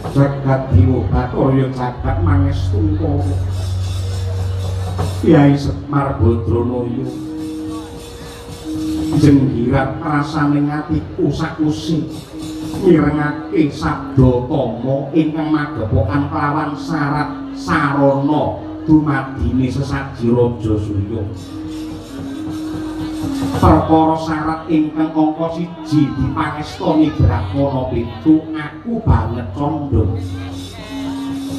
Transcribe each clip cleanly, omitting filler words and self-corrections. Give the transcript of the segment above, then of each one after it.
Jagat Dewa Bathara jagat mangestungkara. Kyai Semar Badranaya jenggirat rasane atiku sakusi mirengake sabda tama ingkang magepokan kelawan syarat sarana dumadine sesaji Raja Suya. Perkara syarat ingkang angka 1 dipangestoni Brahmana 7 aku banget candha.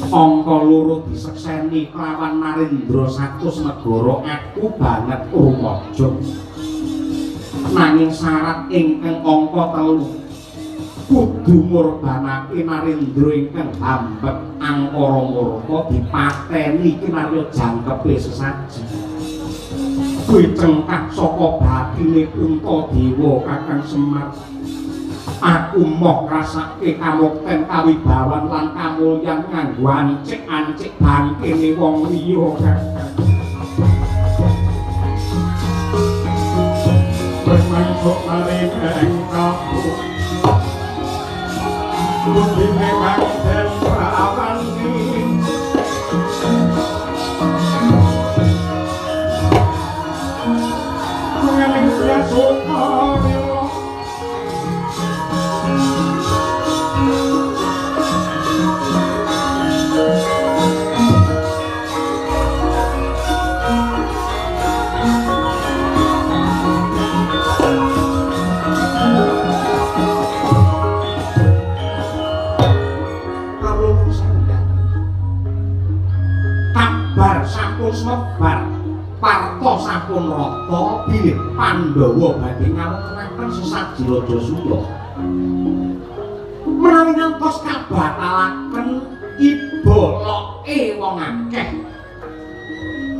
Angka 2 disekseni kelawan Narendra 100 negara aku banget rumaja. Nanging syarat ingkang angka 3 kudu ngorbanake Narendra ingkang hambet angkara murka dipateni kinarya jangkepe sesaji. Kuwi cengkah saka batine Puntadewa Kakang Semar. Aku moh ngrasake kamukten kawibawan lan kamulyan nganggo ancik-ancik bangkene wong liya Kakang. Mangkok maring engkau Budine kang den prawani Mengening suka rila Semebar parta sampun rata bilih Pandhawa badhe ngawontenaken sesaji Raja Suya. Menawi ngantos kabatalaken iba loke wong akeh.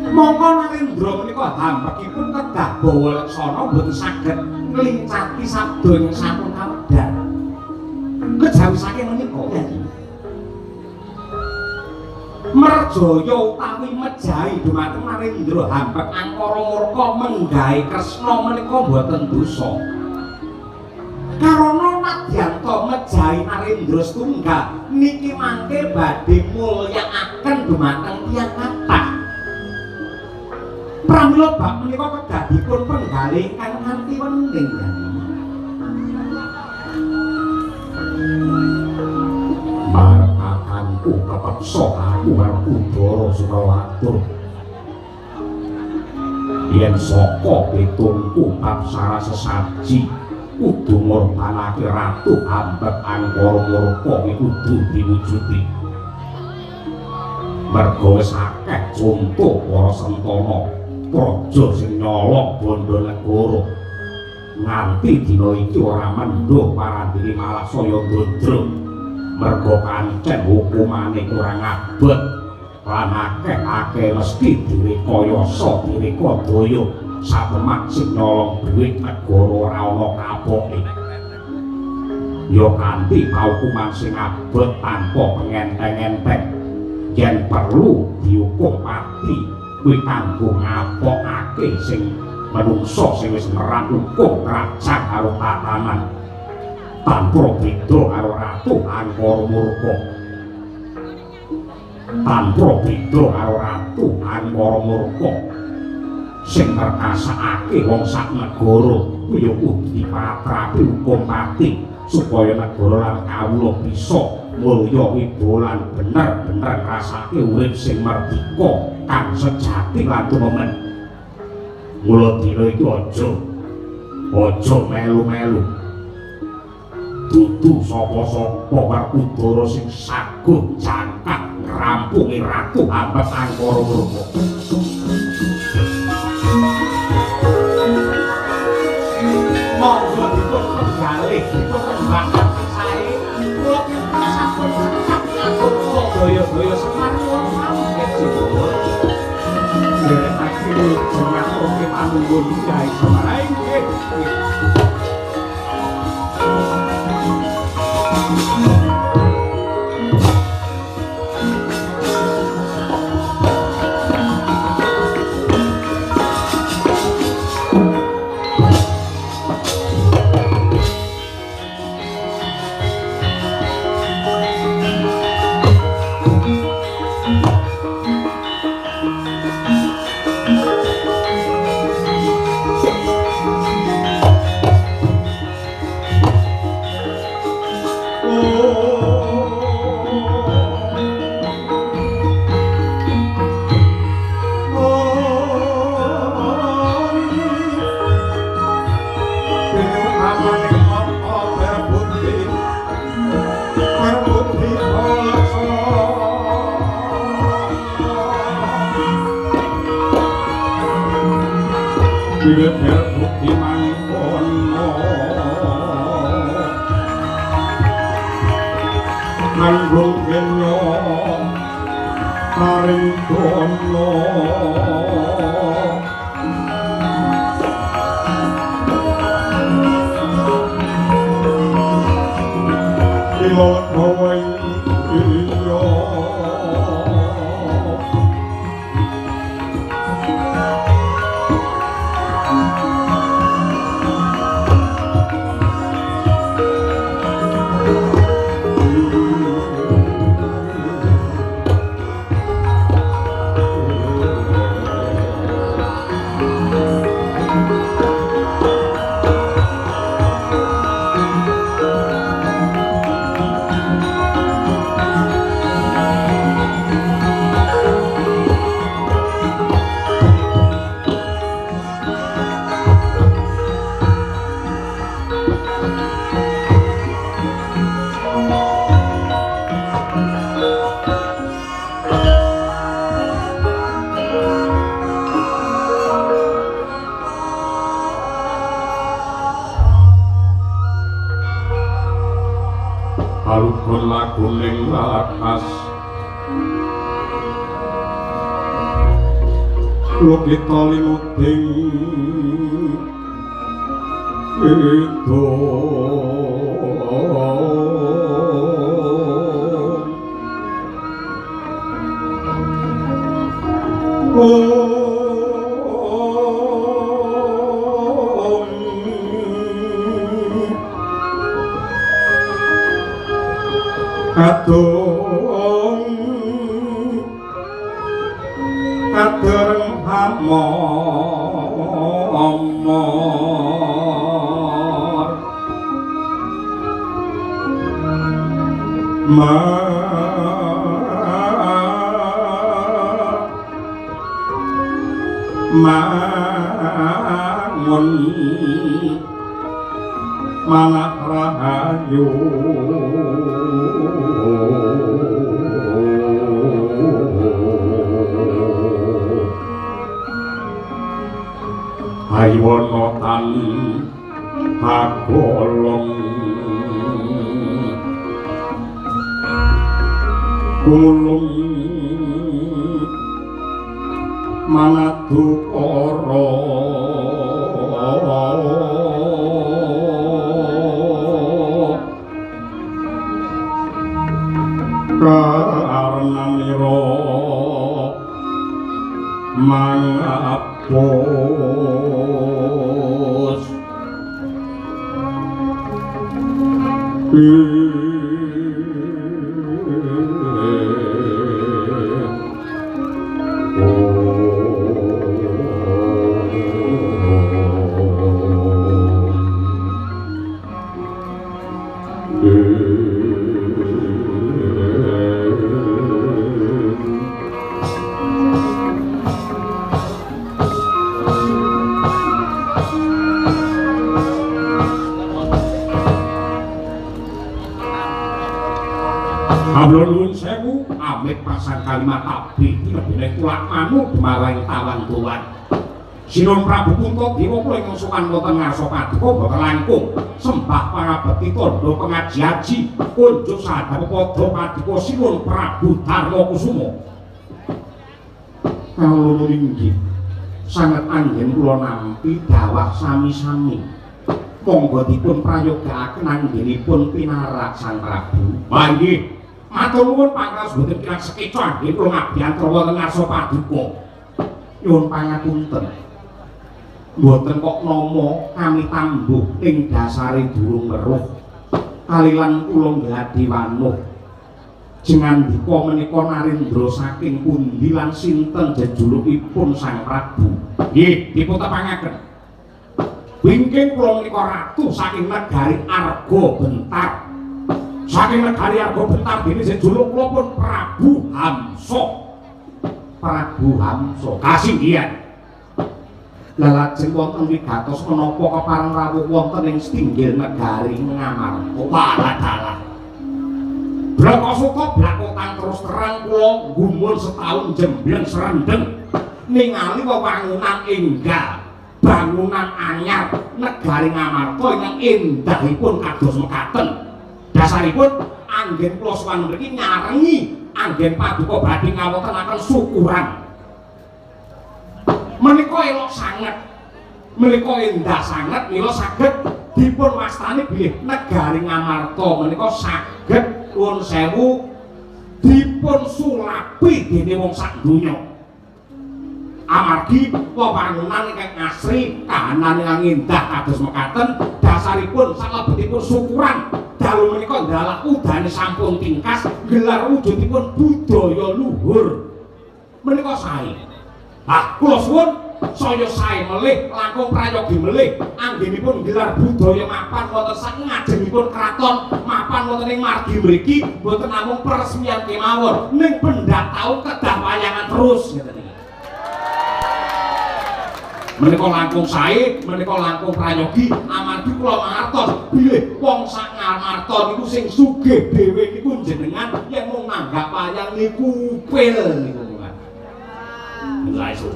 Mongko Narendra menika hambekipun kedah bawa leksana mboten saged nglincati sabda ingkang sampun kawedhar. Kejawi saking menika Merjaya utawi mejahi dumateng Narendra hambek angkara murka menggahe Kresna menika mboten dosa. Karana nadyanta mejahi Narendra setunggal niki mangke badhe mulyakaken dumateng tiyang kathah. Pramila bab menika kedah dipun penggalih ingkang kanthi wening. Marep kakangku kepeksa aku Werkudara Sukrawatur. Yen saka pitungku bab syarat sesaji kudu ngorbanake ratu hambet angkara murka kuwi kudu diwujudi. Merga wis akeh conto para sentana praja sing nyolong bondo negara. Nganti dina iki ora mendhuh parandene malah saya ndodro. Merga pancen hukumane kurang abot lan akeh-akeh mesti direkayasa direkadaya satemah sing nyolong dhuwit negara ora ana kapoke. Ya kanthi paukuman sing abot tanpa pengenteng-enteng yen perlu dihukum mati kuwi kanggo ngapokake sing manungsa sing wis merak hukum kerajaan karo tatanan tanpa beda karo ratu angkara murka. Tanpa beda karo ratu angkara murka sing ngrekasakake wong sak negara kuwi ya kudu dipatrapi hukum pati supaya negara lan kawula bisa mulya wibawa lan bener-bener ngrasake urip sing merdika kang sejati lan tumemen. Mula dina iki aja melu-melu dudu sapa-sapa Werkudara sing saguh jangkak ngrampungi ratu hambet angkara murka. Monggo dipun penggalih, dipun rembaken sae. Kula kinten sampun cekap ngatur kula daya-daya Semar nyuwun pamit dipun. Nderekake jengaturke panuwun Kyai Semar. Nggih. Wiwit bukti mangkono nanggung kenya maring dono ilo kowe iya Alugun laguning lakas Lukita limuding Kidung Kadung kadereng amor mangun manah rahayu Haywana tan kagolong gulung manadukara karnanira mangapus Kawula nuwun sewu amit pasang kalimat abdi tinebih tulak manut marang tawan tuwan. Sinuwun Prabu Puntadewa kula ingkang sowan wonten ngarsa paduka boten langkung sembah pangabekti tandha pengaji-aji kunjuk sadap padha paduka Sinuwun Prabu Darmakusuma. Kawula nuwun inggih sanget anggen kula nampi dawah sami-sami. Monggo dipun prayogaaken anggenipun pinarak Sang Prabu. Wah nggih. Matur nuwun pangraos boten kirang sekeca anggen kula ngabiyantara wonten ngarsa paduka. Nyuwun pangapunten. Mboten kok nama kami tambuh ing dasare durung weruh. Kalilan kula gladi wanuh. Jengandika menika Narendra saking pundi lan sinten jejulukipun Sang Prabu? Nggih, dipun tepangaken. Wingking kula menika ratu saking negari Arga Bentar. Saking negari Arga Bentar dene jejuluk kula pun Prabu Hamsa. Prabu Hamsa kasinggihan. Lajeng wonten wigatos menapa kepareng rawuh wonten ing setinggil negari Ngamarta. Walah dalah. Blakasuta blakotang terus terang kula gumun setahun jembleng serendeng ningali wewangunan enggal. Bangunan anyar negari Ngamarta ingkang endahipun kados mekaten. Dasaripun anggen kula sowan mriki nyarengi anggen paduka badhe ngawontenaken syukuran. Menika elok sanget. Menika endah sanget mila saged dipun wastani bilih negari Ngamarta menika saged nuwun sewu dipun sulapi dening wong sak donya. Amargi wewangunan ingkang asri, kahanan ingkang endah kados mekaten, dasaripun salebetipun syukuran dalu menika ndalah udane sampun tingkas gelar wujudipun budaya luhur. Menika sae. Ah, kula suwun saya sae melih langkung prayogi melih anggenipun gelar budaya mapan wonten sak ngajengipun kraton mapan wonten ing margi mriki mboten namung peresmian kemawon ning pendak tau kedah wayangan terus ngeten iki. Menika langkung sae, menika langkung prayogi amargi kula mangertos bilih wong sak Ngamarta niku sing sugih dhewe niku jenengan yen mung nanggap wayang niku upil niku. Lha iso.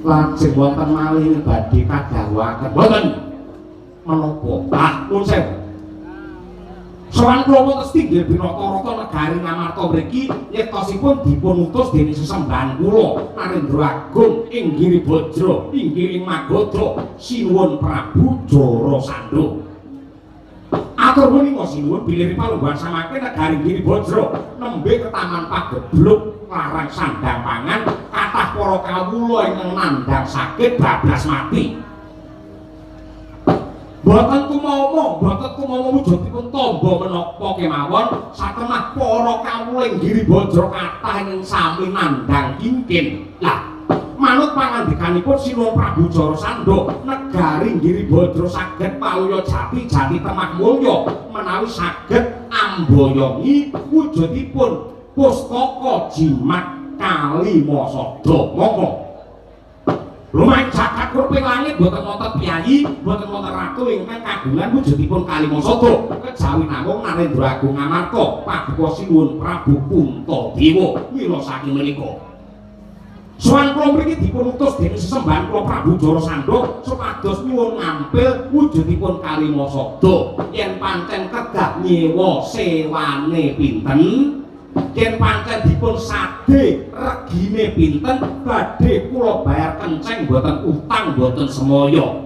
Lajeng wonten malih badhe kadhawuhaken mboten menapa? Ah, nuwun sewu. Sowan kula wonten setinggil Binata-rata negari Ngamarta mriki yektosipun dipun utus dening sesembahan kula Narendra Agung ing Giribajra inggih ing Magadha Sinuwun Prabu Jarasandha. Atur menika sinuwun bilih palungguhan samangke negari Giribajra nembe ketaman pagebluk larang sandang pangan kathah para kawula ingkang nandhang sakit bablas mati. Boten tumama, boten tumama wujudipun tamba menapa kemawon satemah para kawula ing Giribajra kathah ingkang sami nandhang kingkin. Lah, manut pangandikanipun Sinuwun Prabu Jarasandha, negari Giribajra saged paluya jati-jati temah mulya menawi saged amboyongi wujudipun pustaka jimat Kalimasada. Monggo. Lumayan jagat kurping langit boten wonten piyayi, boten wonten ratu ingkang kagungan wujudipun Kalimasada. Kejawi namung Narendra Agung Ngamarta, paduka Sinuwun Prabu Puntadewa. Mila saking menika sowan kula mriki dipun utus dening sesembahan kula Prabu Jarasandha supados nyuwun ngampil wujudipun Kalimasada. Yen pancen kedah nyewa sewane pinten? Yen pancen dipun sade regine pinten badhe kula bayar kenceng mboten utang mboten semaya.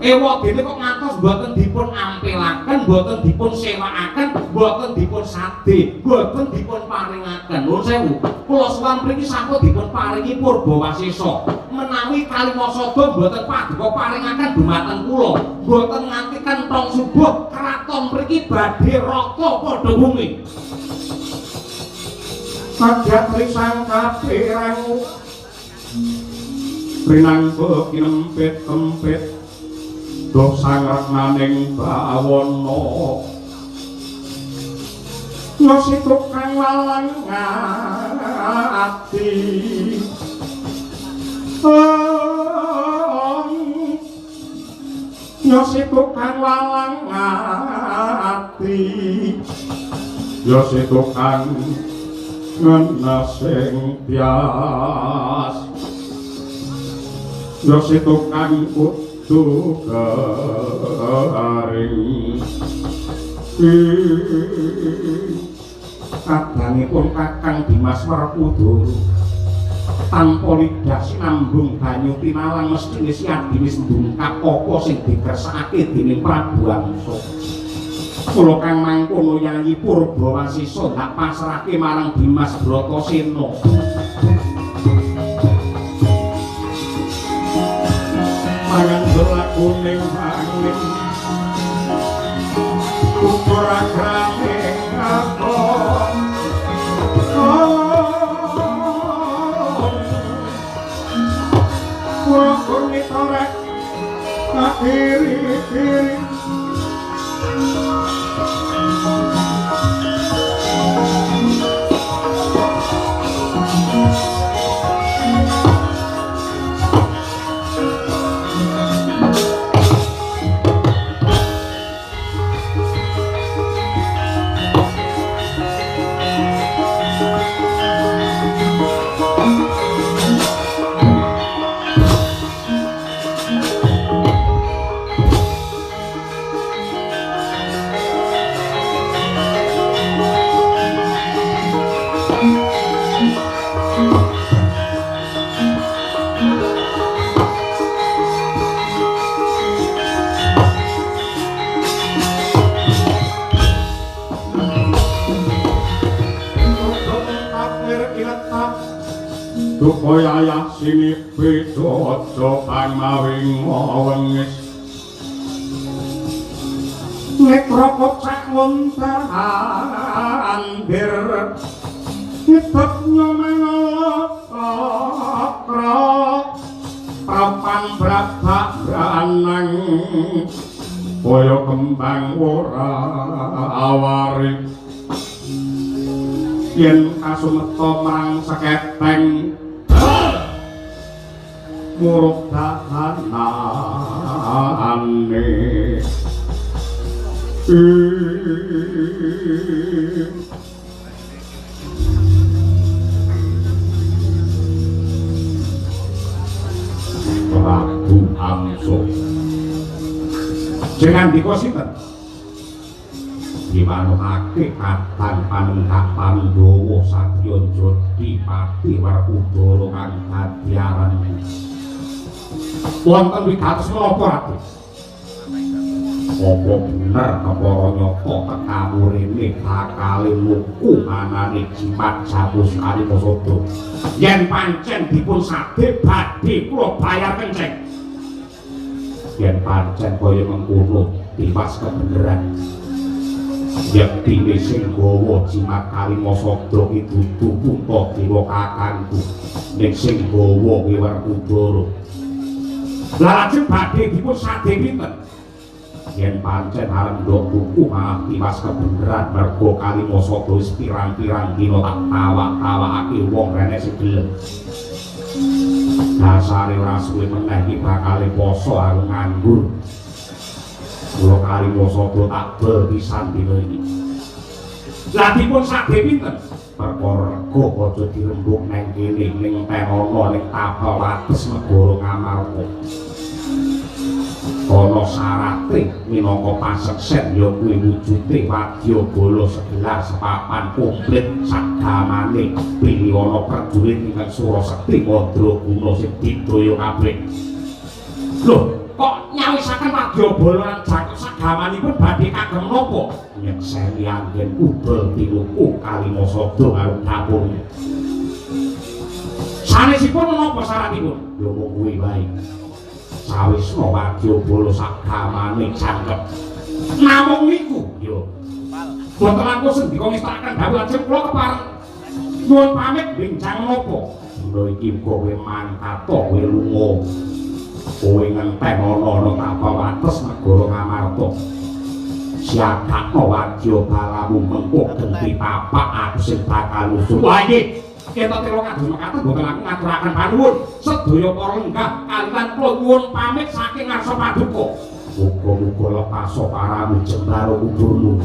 Ewa dene kok ngantos mboten dipun ampilaken, mboten dipun sewakaken, mboten dipun sade, mboten dipun paringaken. Nuwun sewu, kula sowan mriki sampun dipun paringi purbawasesa. Menawi Kalimasada mboten paduka paringaken dumateng kula, mboten nganti kenthong subuh kraton mriki badhe rata padha bumi. Sajat risang kapirang rinangka kinempit-empit doh sangreknaning bawana nasi tukang walang ati nasi tukang walang ati nasi tukang ngenasing tias nasi tukang kudu garing. Kadangipun Kakang Dimas Werkudara tanpa lidah sinambung banyu tinalang mesthine si adiwis ndungkap apa sing dikersakake dening Prabu Amsa. Kula kang mangkono Yayi Purbawasisa ndak pasrahke marang Dimas Bratasena. Mangan lakuning mangling ukur agrane ngakon kula nitorek kiri-kiri Duka yayah sinipi aja pangmawi wengis. Netra kocak wonten andir nyebut nyomangalakra prapan brabak branang kaya kembang ora awari yen kasumeta marang seketeng murup dahanane. Prabu Amso jenengan dika sinten? Dimanuhake kadang panenggak Pandhawa satriya jodi pati Werkudara kang dadi aran. Wonten wigatos menapa Raden? Apa bener kepara nyata tekamu rene bakale nuku anane jimat Jamus Kalimasada? Yen pancen dipun sade badhe kula bayar kenceng. Yen pancen kaya mengkono tiwas kebeneran. Yektine sing gawa jimat Kalimasada ki dudu Puntadewa kakangku, ning sing gawa ki Werkudara. Lah lajeng badhe dipun sade pinten? Yen pancen arep ndok tuku malah tiwas kebeneran mergo Kalimasada wis pirang-pirang dina tak tawak-tawakake wong rene sing gelem. Dasare ora suwe meneh iki bakale poso aku nganggur. Kula Kalimasada tak bel pisan dina iki. Lah dipun sade pinten? Perkara rego aja dirembug nang kene ning tenono ning tapel wates negara Ngamarta. Ana syarate minangka paseksen ya kuwi wujude wadyabala segelar sepapan komplit sagamane bilih ana prajurit ingkang Surasekti Mandraguna sing didaya kabeh. Lho, kok nyawisaken wadyabala lan jangkep sagamanipun badhe kagem napa? Nyekseni anggen udol tinuku Kalimasada karo dapur. Sanesipun menapa syaratipun? Ya mung kuwi wae. Sawisna wadyabala sagamane jangkep. Namung niku ya. Boten langkung sendika ngestakaken dawuh lajeng kula kepareng nyuwun pamit benjang menapa? Dina iki uga kowe mangkat kowe lunga. Kowe ngenteng ana-ana tapel wates negara Ngamarta. Siagakno wadyabalamu mengko genti tapak aku sing bakal nusul. Wah nggih. Kita telo kados mekaten boten langkung ngaturaken panuwun sedaya para lenggah kaliyan kula nyuwun pamit saking ngarsa paduka. Muga-muga lepaso paramu jembaro kuburmu.